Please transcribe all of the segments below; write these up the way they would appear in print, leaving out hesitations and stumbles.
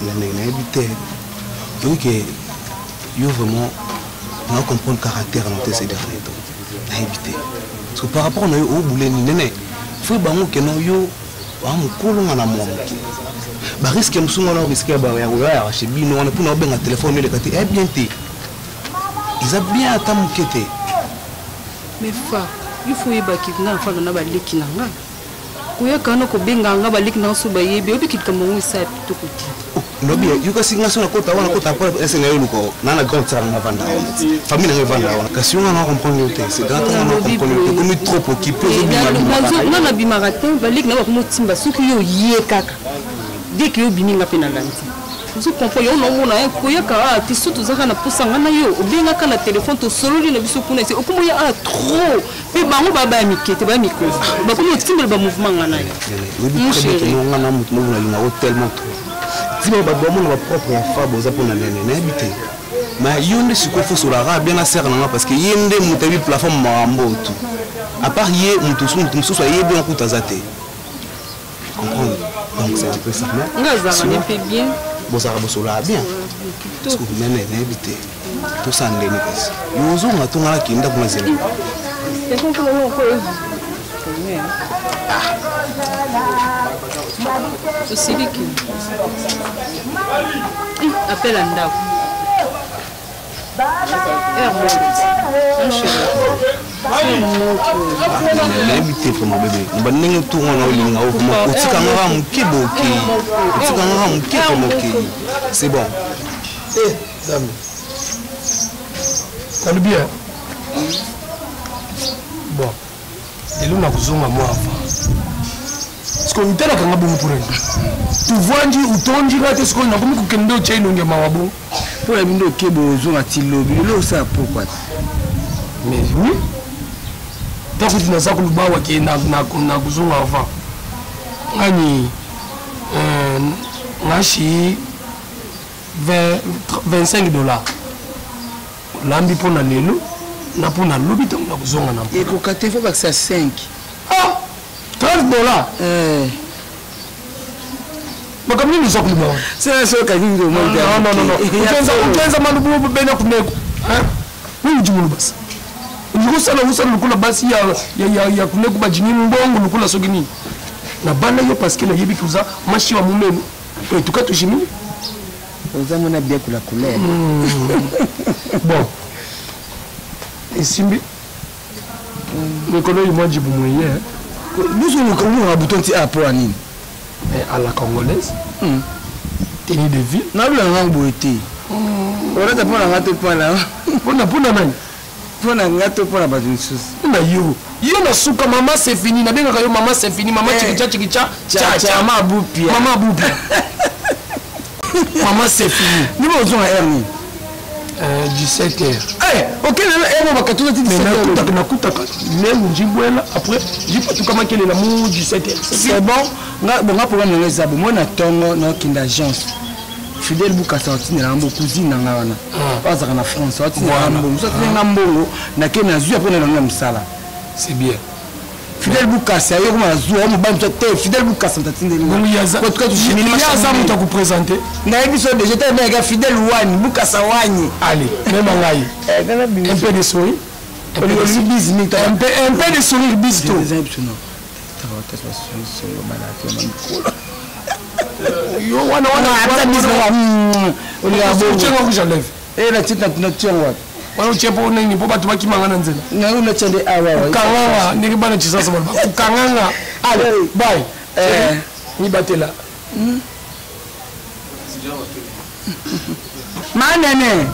Nene, nayebi te. Oyebi ke yo vraiment na comprendre caractère na te ces derniers temps. Nayebi te. Parce que par rapport na yo obule nini nene, faut bango ke non yo wa mokolo nga na mwa moke. Ba risque mosusu nga na risque ya ba ya koya ya chez bino wana mpona obenga telefone eleka te. Eh bien te. Eza bien ata moke te. Mais fa, il faut oyebaki nga nafanda na baleki na nga. Koyaka wana kobenga nga baleki na nga so bayebi, oyebi likambo yango esala kitoko te. Oh, lobi yo kasi nga so nakota wana kota po ese na yo luka na na grande sœur nga vanda wana famille na nga vanda wana kasi yo nga na comprendre yo te c'est grand nga na comprendre yo te komi trop occupé ozobima bima nga nabimaka te baleki na bakomi otimba soki yo oye kaka dès que yo obimi nga mpe nalandi ozo comprendre yo naomona ye koyaka ah te so tozalaka na posa nga na yo obengaka na telefone tosololi na biso kuna ese okomi oya ah trop mpe bango baya baya mike te baya mikolo bakomi otimbela bamouvement nga na yo nga na moto moko nalingako tellement trop tima bato bamona bapropre ya fab oza mpo na nene nayebi te mais yo nde sikoyo fo solaka bien na sere na nga parce que ye nde moto ayebi plafond makambo tout à part ye moto mosusu ayebi yango kuta aza te comprendre donc c'est un peu ça mais nga azalaka ne mpe bien bozalaka bosolaka bien parce que nene nayebi te tosala ndeni kasi yo ozonga to nga nakende ndako nazela osiliki appel ya ndako Nayebi te vraiment bebe na bandenge tour wana olinga o vraiment otika nga kaka moke bookei otika nga kaka moke vraiment okei c'est bon. Eh, Nzambe nalobi eh. Bon, lelo nakozonga mwa avant sikoyo otalaka nga bongo mpona nini tuvandi utondi nga te sikoyo nakomi kokende otya elongi ya mawa bongo. Mpo na bino oke bozonga ti lobi lelo osala pokwa te. Mais oui, ntango kuti naza koloba awa ke nakozonga avant ngani ngashi 25 $ olambi mpo na lelo na mpo na lobi ntango nakozonga na ekoka te fo bakisa 5. Ah, 30 $. Eh. Makambo nini oza koloba wana? Ukenza malubu bena kuneko wewe ujimulu basi ujikosala osala lokola basi ya kuneko bajingi mbongo lokola soki nini na bana yo parce que nayebi ke oza mashi wa mumenu etuka toshimini. Oza mona bien kula couleur. Bon, esimbi mikolo oyo mwa jibu moye. Biso olukaka bouton ti a mpo ya nini? Mais à la congolaise, tenue de ville. Nalula nga boye te. Olata mpo na nga to mpona mpona nani? Mpo na nga to mpo na bato misusu? Na yo yo na suka mama c'est fini, nabengaka yo mama c'est fini, mama chikicha chikicha cha cha, mama abupia. Mama abupia, mama c'est fini. Ni bozonga heure nini? 17 heures. Eh, ok, lelo heure bakatuna ti 17 heures. Nakutaka lelo njibwela après njipatuka makelela mu 17 heures. C'est bon. Nga bon, nga programme nanga eza bo moi na ntongo naokende agence Fidèle Bukasa atindelanga mbongo, cousine na nga wana oyo azalaka na France atindelanga mbongo. So atindelanga mbongo, nake nazwi apres nalongi na mosala. C'est bien. Fidèle Bukasa ye koma nazwa o mobali moto te. Fidèle Bukasa moto atindeli. Aza moto akoprésente. Nayebi so déjà te abengaka Fidèle wani Bukasa wani. Allez, mema ngai un peu de sourire. Olingi bise mingi. Un peu de sourire, bise to. Yo wana wana otienga rouge à lèvres. Natie wapi? Wana otie mpo nini? Mpo bato bakimanga na nzela. Natie nde awa. Kokanganga ndenge bana Kisasa baloba kokanganga. Ale, bye, mibatela. Manene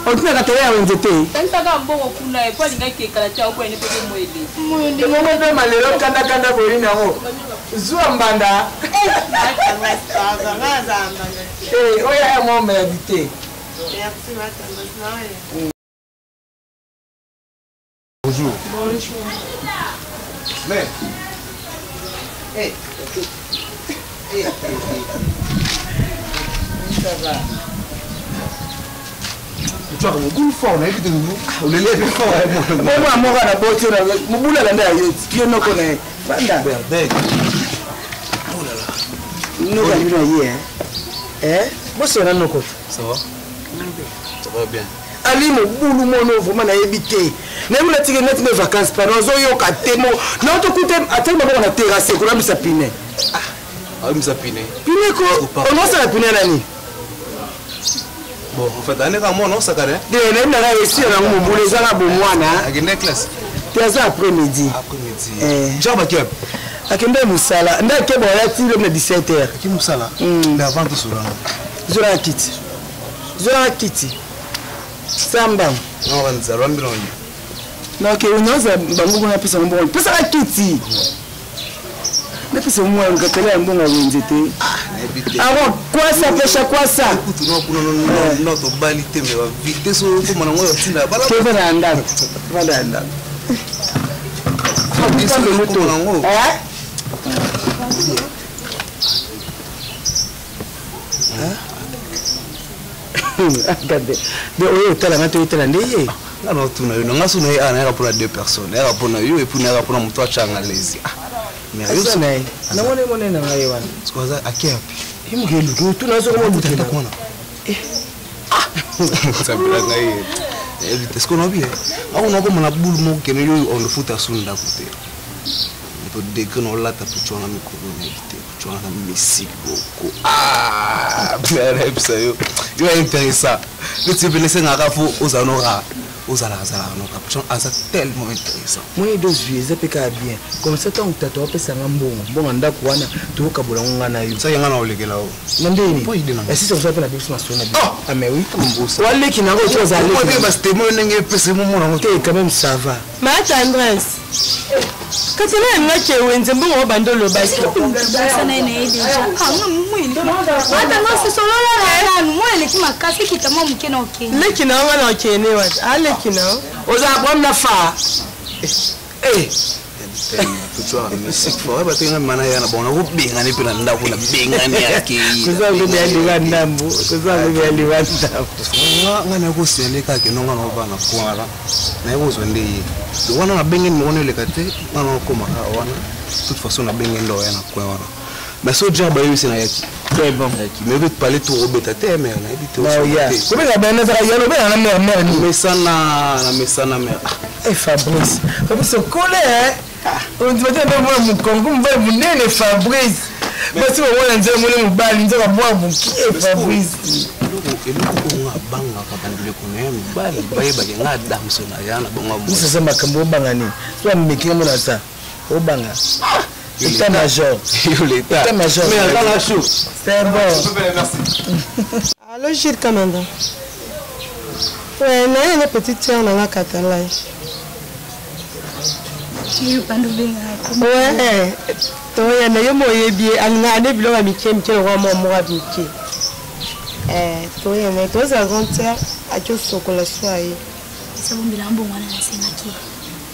otinaka tele ya wenze te. Kanisaka mbongo kuna ye po alingaki ekala te akoyene mpe moyele. Ebongo mpe malelo kandakanda boyi nango zuwa mbanda oyo ya mwa ya dite. Bonjour. Bonjour. Mais. Hey. Hey. Ça va. Otwaka mobulu fort, nayebi te oleleve fort. Mwana moko na boti mobulu alanda ya yo yo noko na ye fanda. Berdek. Noko ya bino ye. Eh, bosona noko. Ça va? Ça va bien. Ali mobulu mono vraiment nayebi te. Nayebi natiki neti me vacances pardon azoyoka te mo. Na tokuta ataki maboko na terrasse kolambisa pine. Ah, alambisa pine. Pine ko onosala pine nani? Bon, en fait, année kama mwana osaka ne? Te nayebi nanga esila nango mobulu eza na bomwana. Akende classe. Te aza après midi. Après midi. Eh. Jean Bakiab. Akende mosala. Nde akeba alati lobi na 17 heures. Aki mosala. Mais avant tout cela. Zola kiti. Zola kiti. Samba. Non, nzala mbino. Na ke unaza bango kuna pesa mbongo. Pesa kiti. napesa mwa nkatala ya mbongo ya wenze te aron kwasa pesha kwasa kutu no kuna no tobali te me bavitese oyo okoma nango ya ntina tova na ndako vanda ya ndako nango de oyo otala nga te otala nde ye nga na otuna yo nanga suna ye a nayaka mpona deux personnes nayaka mpona yo epuis nayaka mpona moto atyanga lezi aza na ye namoni mone na ngai wana aza ake api ye moke eluki otuna soko mobutela wana nsambela ngai yebi te sikoyo nabi akona okoma na bulu moko kende yo ondofuta su ndako te moto degre na olata putu wana mikolo nayebi te putu wana na misiki boko nayebisa yo yo ya intéressant neti yo pene esengaka fo ozala no rare ozalaka zalaka no putu aza tellement intéressant moi dozwi eza mpe kaka bien comme ça ntango tata apesanga mbongo mbongo ya ndako wana tokokabola ngo nga na yo saki nga na olekela o na ndeni esisi kozwa mpe na biso masolo na biso ah mais oui waleki nango to ozali basitemo ndenge epesa momona ngo te quand même ça va ma tendresse kasi na yangaki ewenze mbongo oyo banda olobaki leki na yo nga na okende wapi aleki na yo ozala problème na fa eh batenga mana ya na bango nakobengani mpe na ndako nabengani akeikozaliwa ndambo kozaliwa ndambo nga nakosele kaka keno nga naoba na kwala naye kozwa nde ye wana nabengani moko neleka te nga nakokoma kaka wana toute façon nabengani nde oya na coin wana mais so ja bayebisi nayaki mais obe pale to obeta te mare nayebi te kobeta bana ezaka yalo obeta na mare mare nini mesana na mesana mare eh Fabrice Fabrice okole eh ondima te mpe mwana mokongo mobali monene Fabrice basi bamona nzela mone mobali nzoka mwa mokie Fabrice eloko oyo nga abangaka bandeko na ye mibali bayebake nga adamso na ya na bango miso eza makambo obanga nini so ameki yango na sa obanga état major état major mais aza na chaud c'est bon allo Gilles Kamanda ouais naye na petite sœur na nga Katalai ouais toya na yo moyebi ye alingaka nde biloko ya mike mike lokola mwa moko ya mike toya na ye tozala grande sœur ati osokola swa ye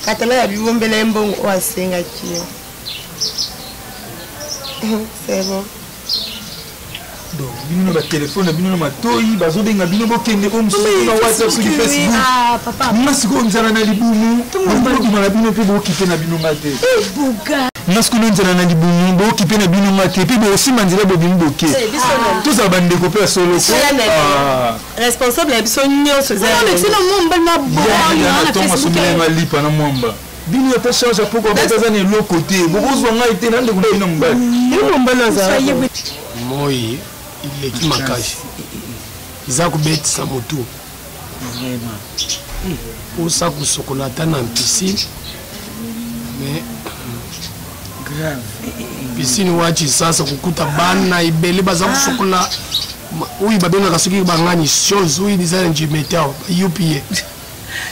katala ya bibombela ye mbongo oyo asengaki yo c'est bon donc bino na batelefone na bino na matoi bazobenga bino bokende oyo mosusu na whatsapp soki facebook nga sikoyo nzala na libumu bobima na bino mpe bokipe na bino nga te nga sikoyo nzala na libumu bokipe na bino nga te mpe bosimba nzela bobimi boke tozala bandeko mpe ya solo responsable ya biso nyonso eza asomela lipa na mwamba bino ata charge ya poko abota aza na eloko te bokozwa ngai te na ndeko na bino mobali yo mobali azala moi eleki makasi eza kobetisa motu mposa kosokola ata na piscine mais grave piscine waci sasa kokuta bana ebele baza kosokola oyo babengaka soki bangani chose oyo eza na njimetal upa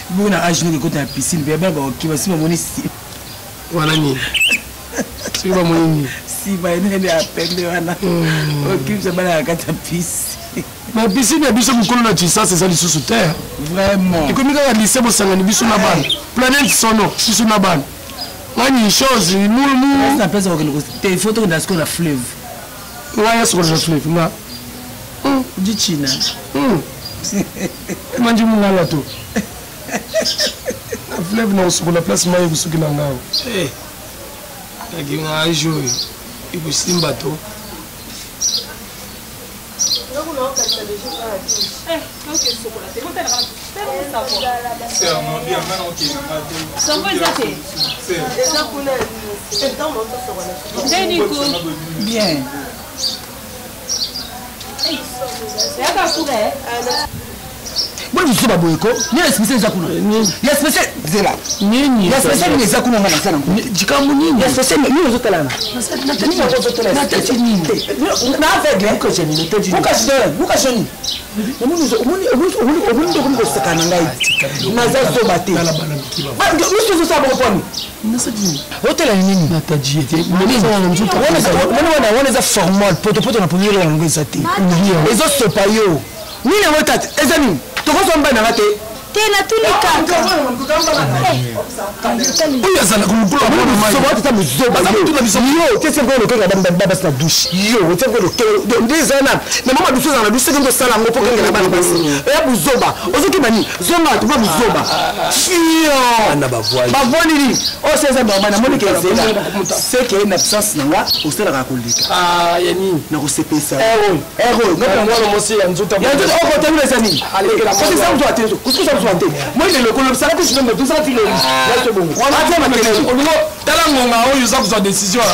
bongo na age noki ekota na piscine mpe bana baoki basi bamoni wana nini soki bamoni nini nsima enene ya pembe wana okimisa bana na kati ya piscine mais piscine ya biso mokolo na kisasa eza lisusu te vraiment ekomi kaka lycée bosangani biso na bana planète sono biso na bana ngani chose mulumu na place okende te faut tokende sikoyo na fleuve ngai yasokola na fleuve nga di china manje mongala to na fleuve na kosukola place mai ekosuki na ngai nakinga age oyo ekosimba to. Savon eza te. Eza kuna ntango otosokola. Nde niko. Bien. Yaka kuna eh. Boni biso baboye ko nini ya spécial eza kuna ya spécial zela nini ya spécial nini eza kuna nga nasala ngo likambo nini ya spécial nini ozotalana nini ozotala natati nini na aveugle muka joni omoni omoni okomi koseka na ngai naza zoba te miso ozosala bongo poni otala nini wana wana eza formol potopoto na pongi eloko yango eza te ezosopa yo nini yango tata eza nini tokozwa mbai nanga te te natuni kaka oyo azalaka mokoloata mozoba yo te seko olokeka basi na douche yo te seko olokeka nde eza na na mama dusu ezala na douche seke osala yango mpo kengela bana basi eya buzoba ozokima nini zonga tuma buzoba fion bavoi nini oyo se eza normal namoni ke ezela seke na absence na nga osalaka koleka ya nini na kosepelisa mwana mwasi ya nzoto okotelula eza nini kosisa moto ate kosisa moto ate moi lelo kolobisaka te sinombe tosala ti lelo yaso bongo atia makelele olingo tala ngonga oyo oza kozwa décision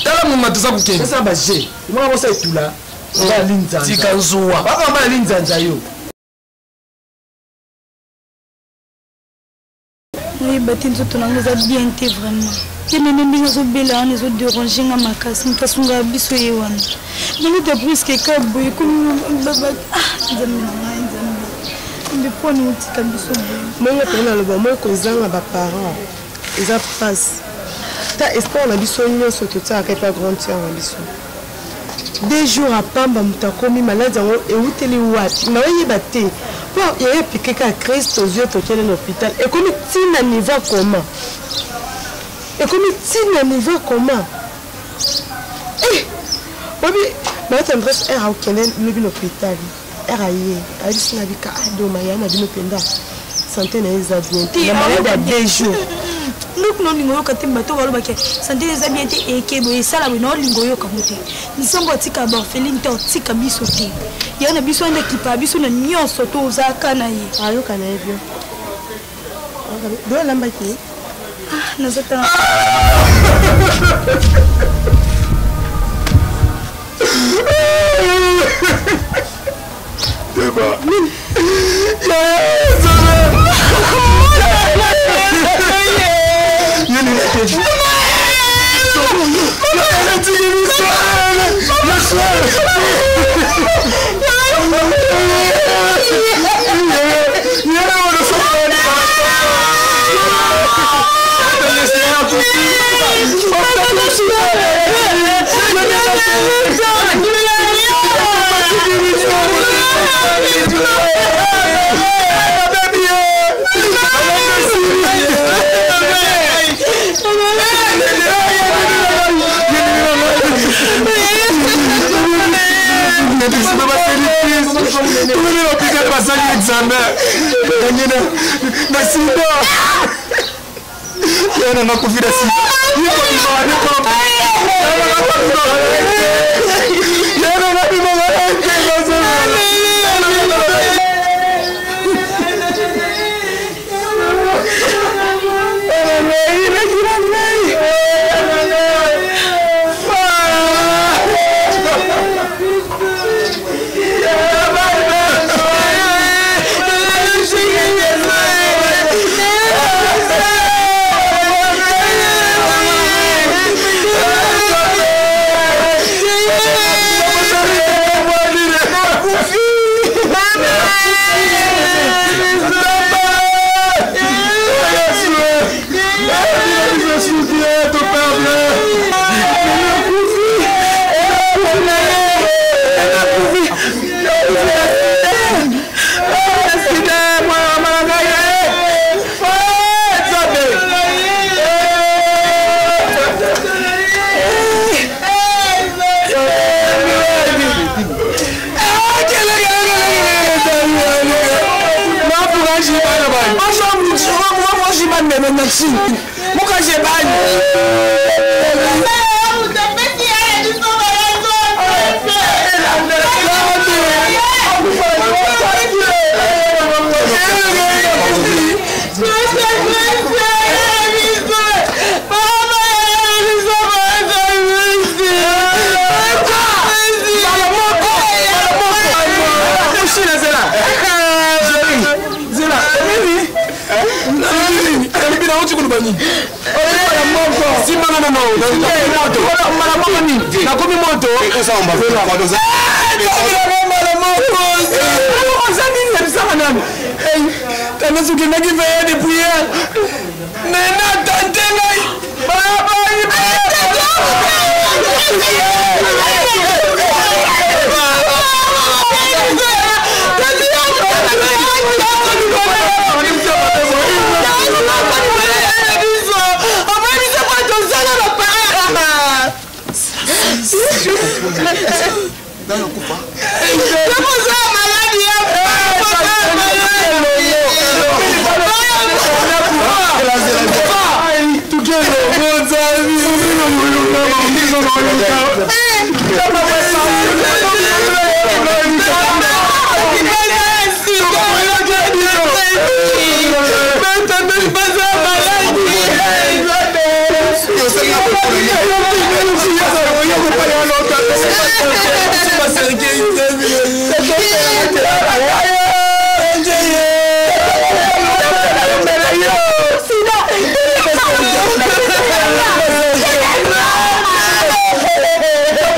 tala ngonga toza kokende eza baje mwana mwasi etula linzanza tika nzuwa bakamba linzanza yo Oyeba te nzoto na nga eza bien te vraiment ye meme ndenge azobela wana ezoderange nga makasi moto asungaka biso ye wana nalota briske ka boye ekomi ah nzambe na ngai nzambe nzambe mponi otika biso boye. Monga mpe naloba moi kozanga baparent eza mpasi ta espoir na biso nyonso totiaka epa grande sœur na biso deux jours apamba moto akomi maladi yango euteli wapi naoyeba te mpo yaye epike kaka crise tozwi yo tokende na hôpital ekomi ntina niveau koma ekomi ntina niveau koma eh obi mayo tendresse r akokende lobi na hôpital r aye ayebisi na bika adoma ya na bino mpenza sante na ye eza bien te na malade ya deux jours ndoko na olinga oyoka te bato balobaki sante eza bien te eke boye esala boye na olinga oyoka ngo te nzambe atika baorpheline te atika biso te ya na biso ande ekipa biso na nyonso to ozalaka na ye ayoka na ye bien do alambaki ah nazotanga Deba. Basali examen ganye na sida yana nakufi na sida yana Oloba nini? Mbala moko. Simba nga nono. Moto. Mbala moko nini? Nakomi moto. Mbala moko. Oza nini yebisaka nani? Tanda sokendaki veille de prière. Nena tante ngai. Babai.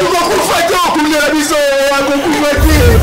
Akokufa te, okumela biso, akokufa te.